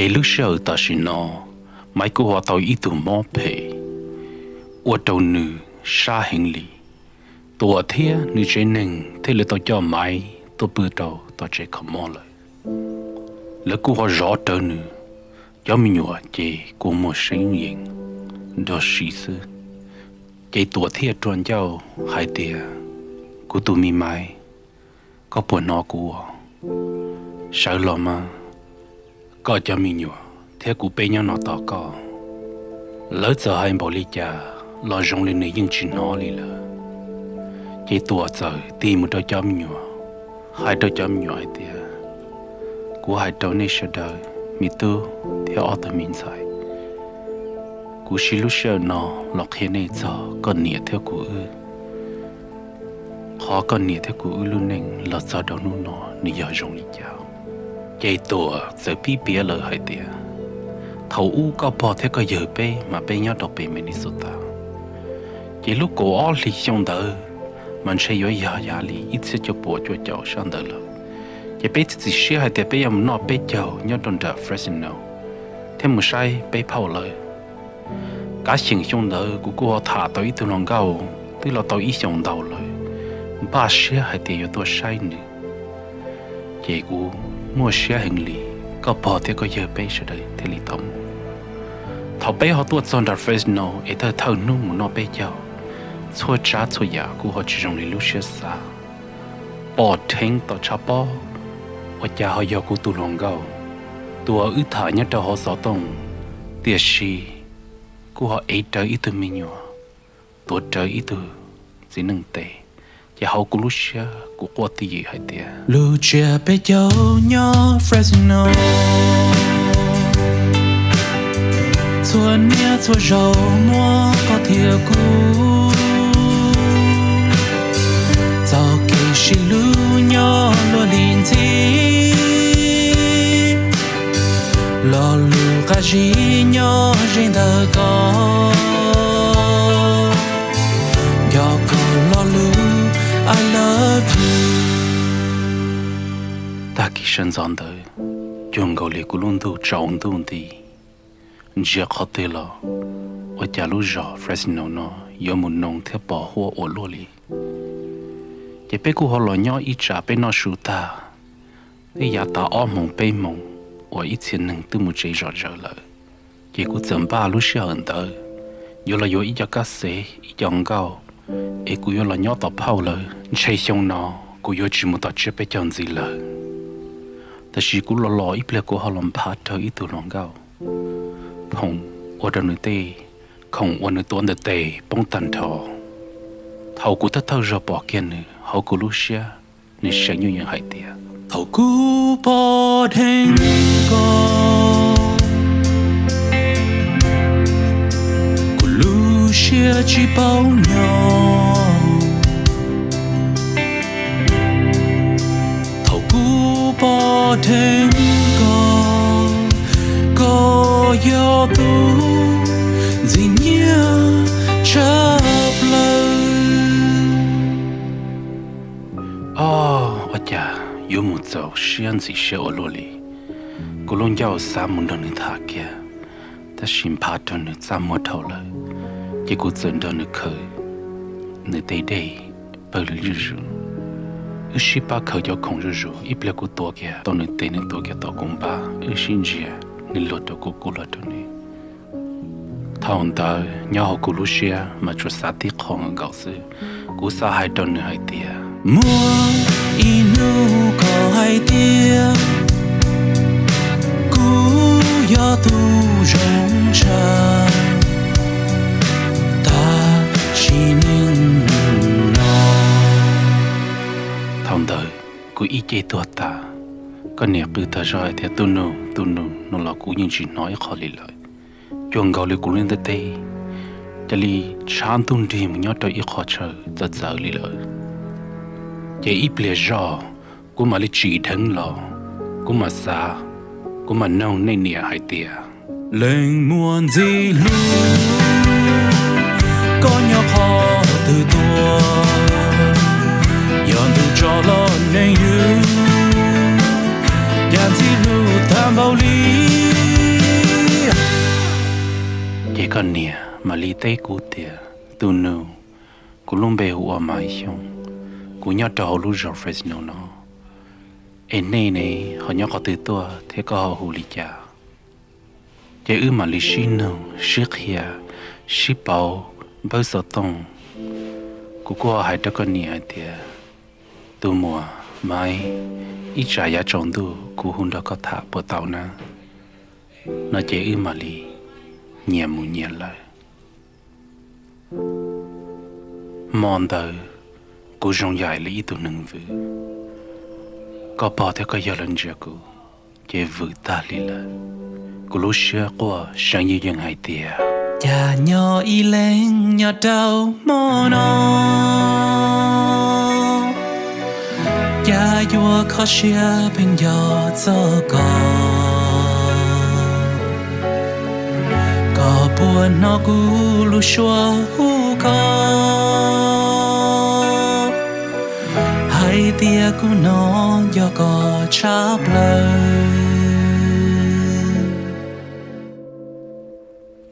Es lub sij hawm tam sim no, Maiv kuj ho tau ib tug mob phem ua rau nws sab heev li. Tuam thiab nws tsev neeg thiaj li tau coj Maiv tuaj pw rau tom tsev kho mob lawm. Lawv kuj ho zov rawv nws, cov me nyuam ces kuj muaj seev yees nrog si xwb. Ces Tuam thiaj rua ncauj hais tias, Kuv tus me Maiv, koj puas hnov kuv? Sawv los mas, koj cov me nyuam thiab kuv peb nyob no tos koj. Lawv txawm hais npaum li cas los zoo li nws yeej tsis hnov li lawm. Ces Tuam txawm tig mus rau cov me nyuam, hais rau cov me nyuam hais tias, Kuv hais rau nej sawv daws, me tub thiab ob tug me ntxhais, kuv siv lub sij hawm no los qhia nej txog koj niam thiab kuv wb. Qhov koj niam thiab kuv wb lub neej los txog rau hnub no nws yog zoo li cas. Ces Tuam txawm pib piav lawm hais tias, Thaum ub koj pog thiab koj yawg peb mas peb nyob rau pem Minnesota. Ces lub kaum ob hlis xyoo ntawd mas ntshe yuav yog yav li ib txhiab cuaj puas cuaj caum sab ntawd lawm. Ces peb txiav txim siab hais tias peb yuav mus noj peb caug nyob rau nram Fresno thiab mus saib peb phauj lawv. Kav xyeem xyoo ntawd kuv kuj ho tham tau ib tug hluas nkauj twb los tau ib xyoos ntau lawm, npaj siab hais tias yuav tuaj saib nws. Ces kuv muaj siab heev li, koj pog thiab koj yawg peb sawv daws thiaj li tau mus. Thaum peb ho tuaj txog nram Fresno es thawj thawj hnub mus noj peb caug, txhua tsav txhua yam kuj ho tsis zoo li lub siab xav. Pom dheev tom tshav pob, ua cas ho yog kuv tus hluas nkauj Tuam wb tham nyob rau hauv xov tooj, tiam sis kuj ho ev rawv ib tug me nyuam, tuav rawv ib tug txiv neej tes. Ces hauv kuv lub siab kuv quaj twj ywm hais tias, Lub tsiab peb caug nyob Fresno, txhua niaj txhua zaus muaj koj thiab kuv, txoj kev sib hlub nyob luag li ntxhi, lo lus qab zib nyob ze ntawm koj, nco koj lo lus I love you. Tag kis sawv ntxov ntawd, cuag nkaus li kuv lub ntuj tsaus ntuj nti, ntsia qhov twg los ua cas lub zos Fresno no yuav mus noo thiab pos huab ua luaj li. Ces peb kuj ho los nyob ib tsam peb noj su tag, twb yav tas ob moos peb moos uas ib txhia neeg twb mus tsev zom zaws lawm. Ces kuv txawm npaj lub sij hawm ntawd yuav los yuav ib co kab xev ib co nkauj, es kuv yuav los nyob tom phauj lawv. Ntshe xyoo no kuv yuav tsis mus tom tsiab peb caug ntxiv lawm. Tab sis kuv los los ib pliag kuv ho los nphav raug ib tug hluas nkauj. Phoom ua rau nws tej khoom uas nws tuav ntawm tes poob tag nrho. Thaum kuv thawj thawj zaug pom kiag nws, hauv kuv lub siab nws seev nyuj yees hais tias, Thaum kuv pom dheev koj, kuv lub siab tsis paub nyob. Thaum kuv pom dheev koj, koj yog tus ntxim nyiam tshaj plaws. Ob, ua cas yuav mus txaus siab ntxim siab ua luaj li. Kuv lub ncauj xav mus nrog nws tham kiag, tab sis nphav raug nws txaj muag dhau lawm, ces kuv txawm nrog nws khaws nws tej dej pawg zuj zus. Wb sib pab khaws cov khoom zuj zus, ib pliag kuv tuav kiag tau nws tes, nws tuav kiag tau kuv npab, wb sib ntsia, nws luag rau kuv, kuv luag rau nws. Thaum ntawd nyob hauv kuv lub siab mas tsuas xav tib qho nkaus xwb. Kuv xav hais rau nws hais tias, muaj ib hnub koj hais tias kuv yog tus zoo tshaj tag sim neej no. Thaum ntawd kuv ib ce tuag tas, koj niam qw tag zog hais tias, tus nus, tus nus no los kuv yeej tsis hnov ib qho li lawm. Cuag nkaus li kuv lub ntiaj teb cia li tshav ntuj nrig mus nyob rau ib qho chaw txawv txawv li lawm. Ces ib pliag zog kuv mam li tsim dheev los, kuv mam xav, kuv mam noog nej niam hais tias, leej muaj ntxim hlub, koj nyob qhov twg tuaj? Yog ntuj tso los neeg ywg, cas ntxim hlub tag npaum li. Koj niam mam li teb kuv tias, tus nus, kuv lub npe hu ua Maiv Xyooj, kuv nyob rau hauv lub zos Fresno no, es nej ne ho nyob qhov twg tuaj thiab koj ho hu li cas? Ces wb mam li sib nug sib qhia, sib pauv npawb xov tooj. Kuv kuj ho hais rau koj niam hais tias, tus muam Maiv, ib tsam yav tsaus ntuj kuv hu nrog koj tham puas tau na? No ces wb mam li nyias mus nyias lawm. Hmo ntawd kuv zoo yaim li ib tug neeg vwm. Koj pog thiab koj yawg lawv ntsia kuv ces vwm tag li lawm. Kuv lub siab quaj seev yeej yees hais tias, cas nyob ib leeg nyob rau hmo no, cas yuav kho siab pheej nco txog koj. Koj puas hnov kuv lub suab hu koj, hais tias kuv hnov nco koj tshaj plaws.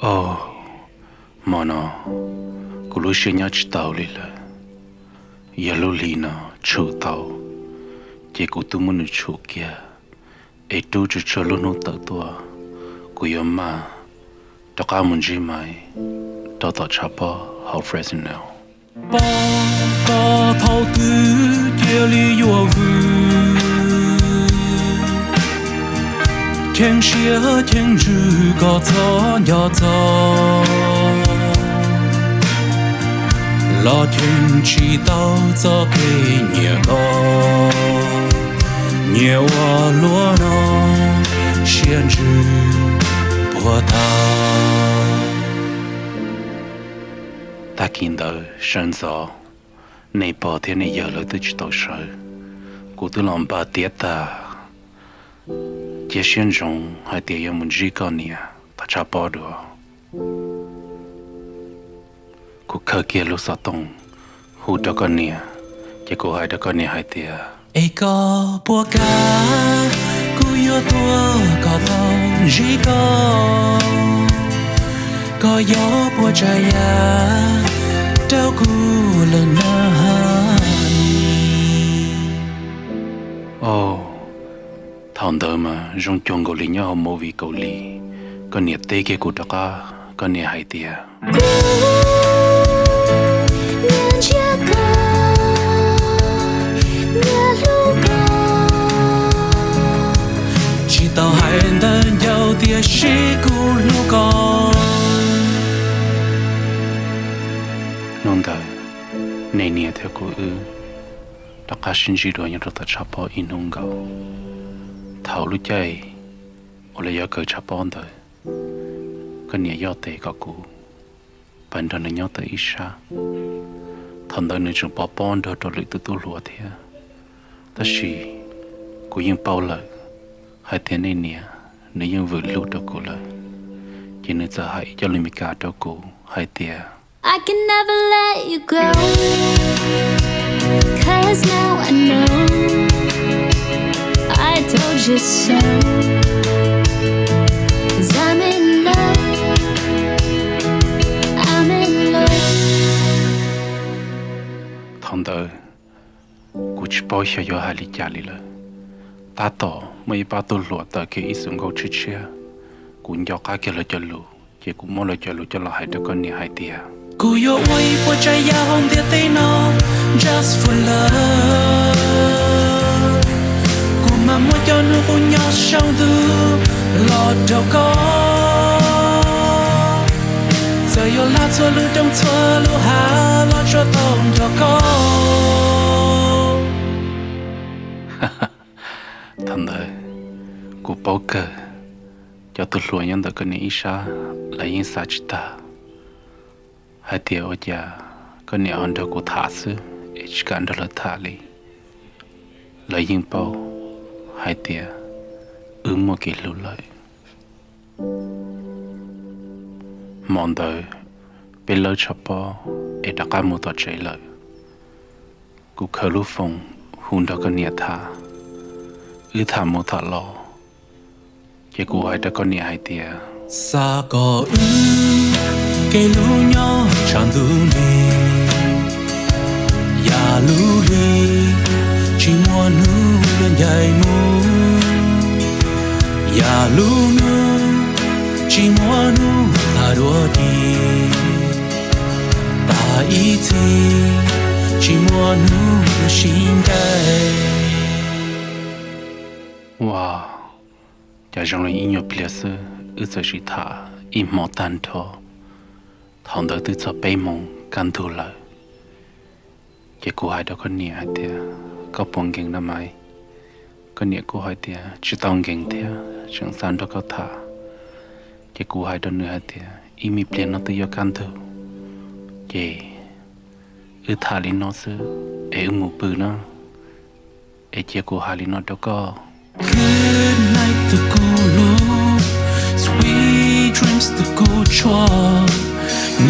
Au, hmo no kuv lub siab nyob tsis tau li lawm. Yog lub hli no tshum tau, ces kuv twb muab nws tshum kiag, es rub tsuag tsuag lub hnub tawm tuaj, kuv yuav maj rov qab mus ntsib Maiv rau tom tshav pob hauv Fresno. Pom koj thaum twg cia li yuav vwm, cheem siab cheem ntsws koj txhob nco txog, los cheem tsis tau txoj kev nyiam koj, nyiam ua luaj no siab ntsws puag ta. Tag kis ntawd sawv ntxov, nej pog thiab nej yawg lawv twb tsis tau sawv, kuv twb los npaj tiav tas, cia siab ntsoov hais tias yuav mus ntsib koj niam tom tshav pob dua. Kuv khaws kiag lub xov tooj hu rau koj niam, ces kuv hais rau koj niam hais tias, es koj puas kam kuv yuav tuaj kom tau ntsib koj, koj yuav puas tsav yam rau kuv lawm na? Au, thaum ntawd mas zoo cuag nkaus li nyob hauv movie Kaus Lim. Koj niam teb kiag kuv rov qab, koj niam hais tias, kuv niaj ntsia koj, niaj hlub koj, tsis tau hais ntawv ncauj tiam sis kuv hlub koj. Hnub ntawd, nej niam thiab kuv wb rov qab sib ntsib dua nyob rau tom tshav pob ib hnub nkaus. Thaum lub caij uas lawv yuav kaw tshav pob ntawd, koj niam yoj tes kom kuv pab nrog nws nyob tau ib sab. Thaum ntawd nws tseem pov pob nrog rau lwm tus tub hluas thiab, tab sis kuv yeej paub lawm hais tias nej niam nws yeej vwm hlub rau kuv lawm, ces nws txawm hais ib co lus Meskas rau kuv hais tias, I can never let you go, 'cause now I know I told you so, 'cause I'm in love, I'm in love. Thaum ntawd kuv tsis paub xyov yuav hais li cas li lawm. Tab tom muaj ib pab tub hluas tawm kiag ib xuv nkauj tshiab tshiab, kuv nco qab kiag lawv cov lus, ces kuv muab lawv cov lus coj los hais rau koj niam hais tias, kuv yuav ua ib puas tsav yam hauv ntiaj teb no just for love, kuv mam muab cov hnub qub nyob saum ntuj los rau koj, txawm yuav hlawv txhua lub roob txhua lub hav los tsuas tau nrog koj. Thaum ntawd kuv paub kawg, cov tub hluas nyob ntawm koj niam ib sab lawv yeej xav tsis tag hais tias ua cas koj niam ho nrog kuv tham xwb es tsis kam nrog lawv tham li. Lawv yeej paub hais tias wb muaj kev hlub lawm. Hmo ntawd peb lawb tshav pob es rov qab mus tom tsev lawm. Kuv khaws lub foos hu nrog koj niam tham. Wb tham mus tham los, ces kuv hais rau koj niam hais tias, xav kom wb Kev hlub nyob tshav ntuj nti, yam lub hli tsis muaj hnub yuav ncaim mus, yam lub hnub tsis muaj hnub tham dua ti, tas ib txhis tsis muaj hnub yuav sib ncaim. Ua cas zoo li ib nyuag pliag xwb wb txawm sib tham ib hmo tag nrho. Thaum ntawd twb txog peb moos kaj ntug lawm. Ces kuv hais rau koj niam hais tias, koj puas nkees na Maiv? Koj niam kuj hais tias tsis tau nkees thiab, tseem xav nrog koj tham. Ces kuv hais rau nws hais tias ib me pliag no twb yuav kaj ntug, ces wb tham li no xwb es wb mus pw na, es cia kuv hais li no rau koj. Good night tus kuv hlub, sweet dreams tus kuv tshua,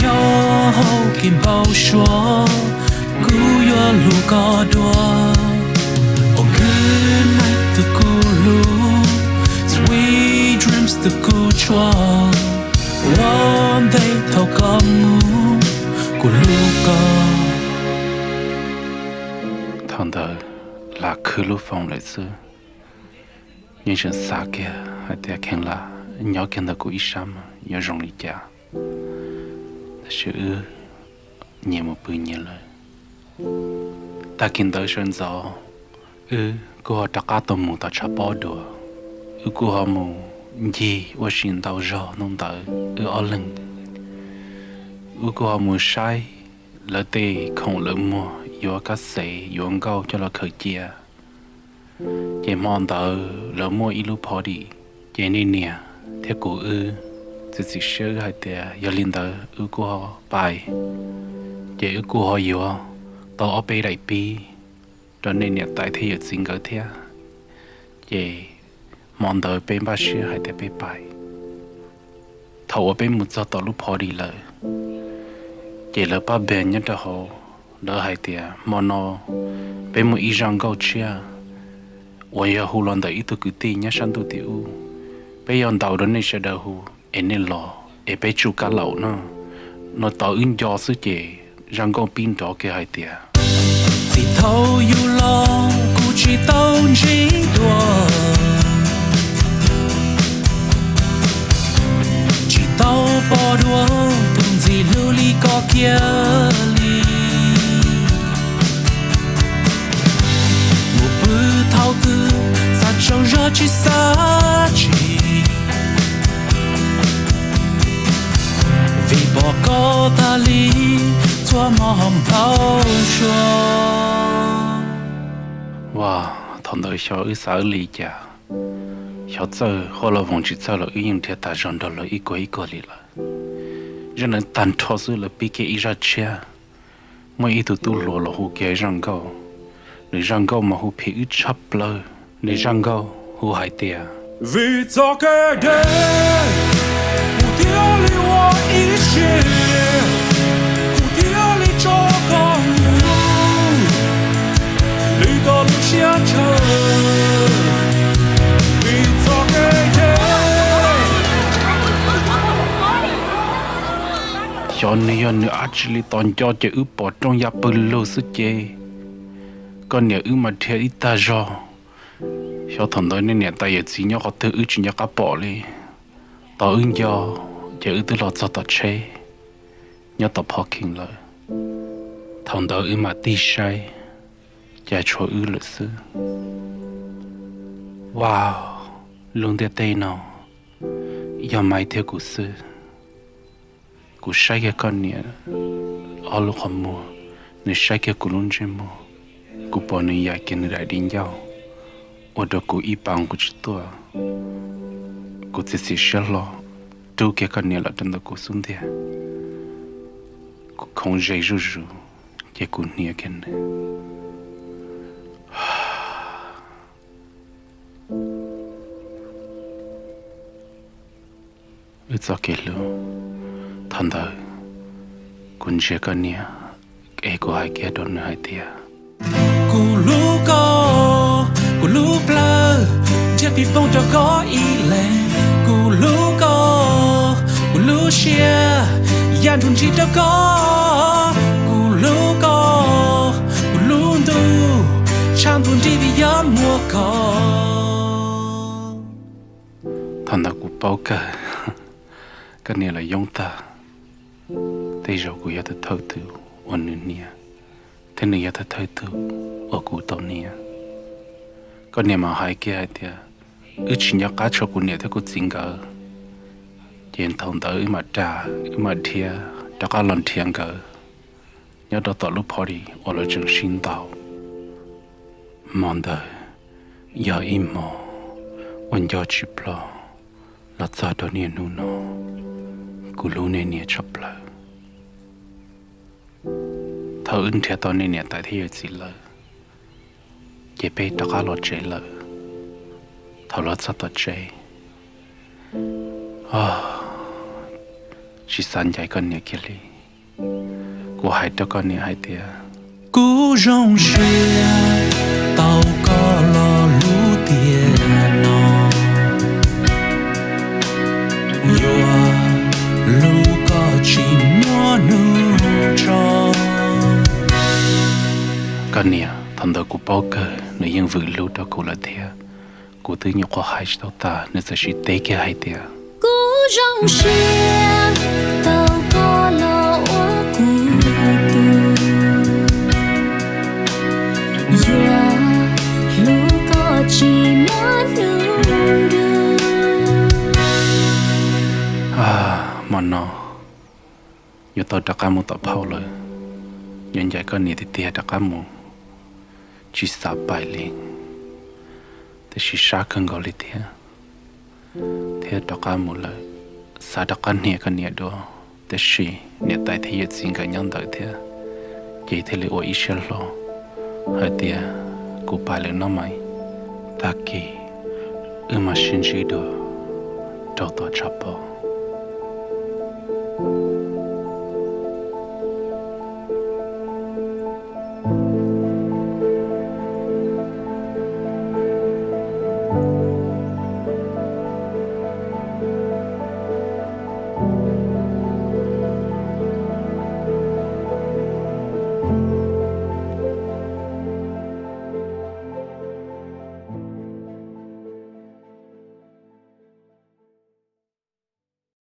nyob hauv kev npau suav, kuv yuav hlub koj dua. Oh good night tus kuv hlub, sweet dreams tus kuv tshua, ua ntej thaum koj mus, kuv hlub koj. Thaum ntawd lam khwb lub foos lawm xwb, yeej tseem xav kiag hais tias kheev lam nyob kiag ntawm kuv ib sab mas yuav zoo li cas. Tab sis wb nyias mus pw nyias lawm. Tag kis ntawd sawv ntxov, wb kuj ho rov qab tau mus tom tshav pob dua. Wb kuj ho mus ncig ua si ntau zog ntawd wb ob leeg. Wb kuj ho mus saib lawv tej khoom lawv muag yuav kab xev yuav nkauj coj los khaws cia. Ces hmo ntawd lawv muaj ib lub party, ces nej niam thiab kuv wb txiav txim siab wb hais tias yog li ntawd wb kuj ho pais. Ces wb kuj ho yuav tau ob peb daim pib rau nej niam tais thiab yawm txiv nkawd thiab. Ces hmo ntawd peb npaj siab hais tias peb pais. Thaum uas peb mus txog tom lub party lawm, ces lawv pab band nyob rau hauv, lawv hais tias hmo no peb muaj ib zaj nkauj tshiab uas yog hu los ntawm ib tug kwv tij nyob sab ntuj tim ub. Peb yuav ntaus rau nej sawv daws hu es nej los es peb tsuj kab laum no. No tos wb nco xwb ces zaj nkauj pib nrov kiag hais tias, txij thaum yus los kuv tsis tau ntsib dua, tsis tau pom dua tus ntxim hlub li koj kiag li. Mus pw thaum twg xav tsaug zog tsis xav tsim, vim pom koj tas li txhua hmo ho npau suav. Ua, thaum ntawd xyov wb xav wb li cas, xyov txawj huab los voos tsis txawj los wb yeej nrhiav tas zog nrog lawv ib kuag ib kuag li lawm. Zaj ntawd tag nrho xwb lawv pib kiag ib zaj tshiab. Muaj ib tug tub hluas los hu kiag zaj nkauj. Nws zaj nkauj mas hu phim wb tshaj plaws. Nws zaj nkauj hu hais tias, vim txoj kev deb, kuv thiaj li ua ib siab, kuv thiaj li tso koj mus li koj lub siab ntshaw, vim txoj kev deb. Xyov nws yog nws dab tsi li, tos nco ces wb pom rooj ya pw lug xwb ces koj niam wb mas dhia ib tag zog. Xyov thaum ntawd nej niam tais yawm txiv nyob qhov twg wb tsis nco qab pom li. Tos wb nco ces wb twb los txog tom tsheb nyob tom parking lawm. Thaum ntawd wb mam tig saib, cas tshuav wb lawm xwb. Wow, lub ntiaj teb no yog Maiv thiab kuv xwb. Kuv saib kiag koj niam ob lub qhov muag, nws saib kiag kuv lub ntsej muag. Kuv pom nws yaim kiag nws daim di ncauj, ua rau kuv ib pas kuv tsis tuaj. Kuv txiav txim siab hlo rub kiag koj niam los rau ntawm kuv xub ntiag. Kuv khoov ze zuj zus, ces kuv hnia kiag nws. Wb txoj kev hlub. Thaum ntawd kuv ntsia koj niam, es kuv hais kiag rau nws hais tias, kuv hlub koj, kuv lub plawv thiaj pib poob rau koj ib leeg. Kuv hlub koj, kuv lub siab Yaj nrug nrig rau koj, kuv hlub koj, kuv lub ntuj tshav ntuj nrig vim yog muaj koj. Thaum ntawd kuv paub kawg, koj niam lawv yoob tag. Tej zaum kuv yog thawj thawj tug uas nws hnia, thiab nws yog thawj thawj tug uas kuv tau hnia. Koj niam mam hais kiag hais tias, wb tsis nco qab tshua kuv niam thiab kuv txiv nkawd, ces thaum ntawd wb mam ras, wb mam dhia rov qab los nrhiav nkawd nyob rau tom lub party uas lawv tseem sib ntaus. Hmo ntawd yog ib hmo uas nco tsis ploj los txog rau niaj hnub no. Kuv hlub nej niam tshaj plaws. Thaum wb nrhiav tau nej niam tais thiab yawm txiv lawm, ces peb rov qab los tsev lawm. Thaum los txog tom tsev, tsis xav ncaim koj niam kiag li. Kuv hais rau koj niam hais tias, kuv zoo siab tau koj los hlub tiag no, yuav hlub koj tsis muaj hnub tso. Koj niam thaum ntawd kuv paub kawg nws yeej vwm hlub rau kuv lawm thiab. Kuv twb nyuam qhuav hais tsis tau tas, nws txawm sib teb kiag hais tias, kuv zoo siab tau koj los ua kuv tug, yuav hlub koj tsis muaj hnub nrug. Hmo no yuav tau rov qab mus tom phauj lawm, yuav ncaim koj niam tiag tiag rov qab mus, tsis xav pais li, tiam sis sab kawg nkaus li thiab, thiab rov qab mus lawm. Xav rov qab hnia koj niam dua, tiam sis niam tais thiab yawm txiv nkawd nyob ntawd thiab, ces thiaj li ua ib siab hlo hais tias, kuv pais lawm nawb mas, tag kis wb mam sib ntsib dua rau tom tshav pob.